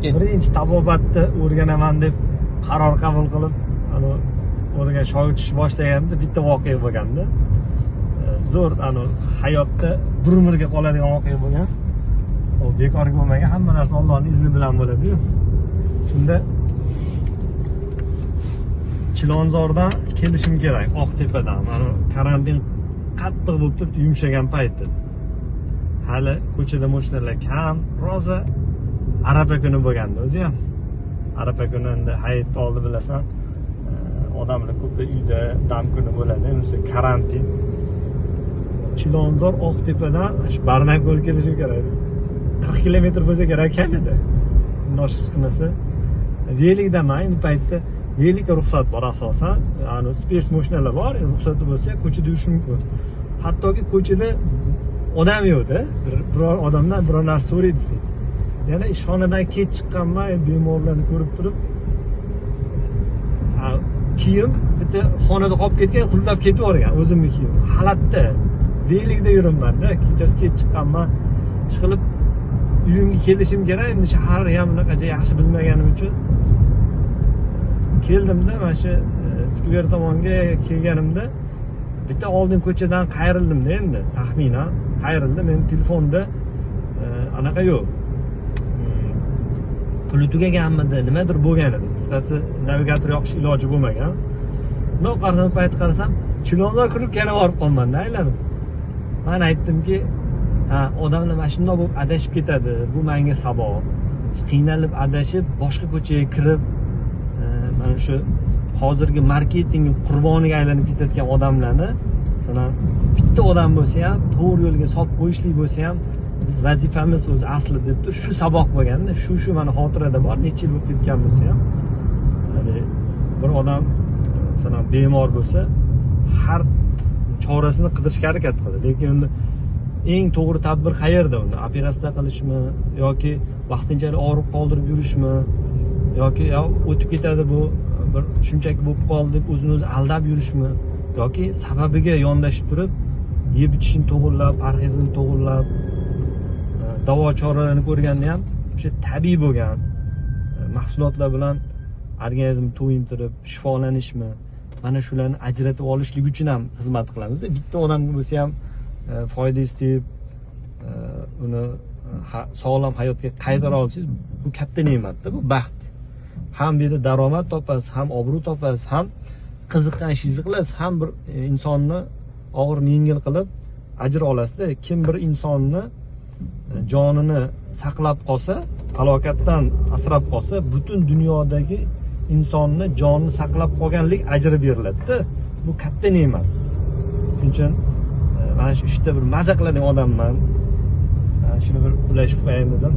Birinchi tabobatni o'rganaman deb qaror qabul qilib, anavi o'rgan shogird tushishni boshlaganimda bitta voqea bo'lganda, zo'r, anavi hayotda bir umrga qoladigan voqea bo'lgan. U bekorga bo'lmagan, hamma narsa Allohning izni bilan bo'ladi-yu. Shunda Chilonzordan kelishim kerak, Oqtepadan. Mana karantin qattiq bo'lib turib yumshagan payti. Hali ko'chada mashinalar kam, rosa Arafa kuni bo'lgandi o'zi ham. Arafa kuni endi hayit oldi bilasan, odamlar ko'pda uyda dam kuni bo'ladi, endi karantin. Chilonzor Oqtepadan shu Barnako'l kelishim kerak. 40 kilometr bo'lsa kerak kamida. Bundan oshiq chiqmasa. Velikdaman endi paytda, velikka ruxsat bor asosan. Ani spes mashinalar bor, ruxsati bo'lsa ko'chada yurish mumkin. Hattoki ko'chada odam yo'qda, biror odamdan biror narsa so'raydi desak. Yana ishxonadan kech chiqqanman, bemorlarni ko'rib turib, kiyim bitta xonada qolib ketgan, qulflab ketib yuborgan o'zimni kiyimim. Xalatda, velikda yuribman-da, kechasi kech chiqqanman. Ishqilib uyimga kelishim kerak, endi shaharni ham unaqa yaxshi bilmaganim uchun keldimda, mana shu skver tomonga kelganimda bitta oldin ko'chadan qayrildim-da, endi taxminan qayrildim. Meni telefonda anaqa yo'q. Puli tugaganmidi, nimadir bo'lgan edi. Qisqasi, navigator yoqish iloji bo'lmagan. Bundoq qarasam, payt qarasam, Chilonzor kirib yana borib qolmanda aylanib. Men aytdimki, ha, odamlar mana shundoq bo'lib adashib ketadi. Bu menga saboq. Qiynalib adashib boshqa ko'chaga kirib, mana shu hozirgi marketing qurboniga aylanib ketayotgan odamlarni, masalan, bitta odam bo'lsa ham to'g'ri yo'lga solib qo'yishlik bo'lsa ham biz vazifamiz o'zi asli deb turib shu saboq bo'lganda, shu mani xotirada bor, necha yil bo'lib ketgan bo'lsa ham, ya'ni bir odam, masalan, bemor bo'lsa, har chorasini qidirishga harakat qiladi, lekin unda eng to'g'ri tadbir qayerda? Unda operatsiya qilishmi yoki vaqtinchalik og'riq qoldirib yurishmi yoki yo o'tib ketadi bu, bir shunchaki bo'lib qoldi deb o'zini o'zi aldab yurishmi yoki sababiga yondashib turib yeb ichishini to'g'irlab, parhezini to'g'irlab, davo choralarini ko'rganda ham o'sha tabiiy bo'lgan mahsulotlar bilan organizmni to'yintirib shifolanishmi, mana shularni ajratib olishlik uchun ham xizmat qilamiz. Bitta odamga bo'lsa ham foydangiz tegib, uni sog'lom hayotga qaytara olsangiz, bu katta ne'matda, bu baxt. Ham bu yerda daromad topasiz, ham obro' topasiz, ham qiziqqan ishingizni qilasiz, ham bir insonni og'irini yengil qilib ajr olasizda. Kim bir insonni jonini saqlab qolsa, halokatdan asrab qolsa, butun dunyodagi insonni jonini saqlab qolganlik ajri beriladi-da. Bu katta ne'mat. Shuning uchun mana shu ishda bir maza qiladigan odamman. Shuni bir ulashib qo'yayin dedim.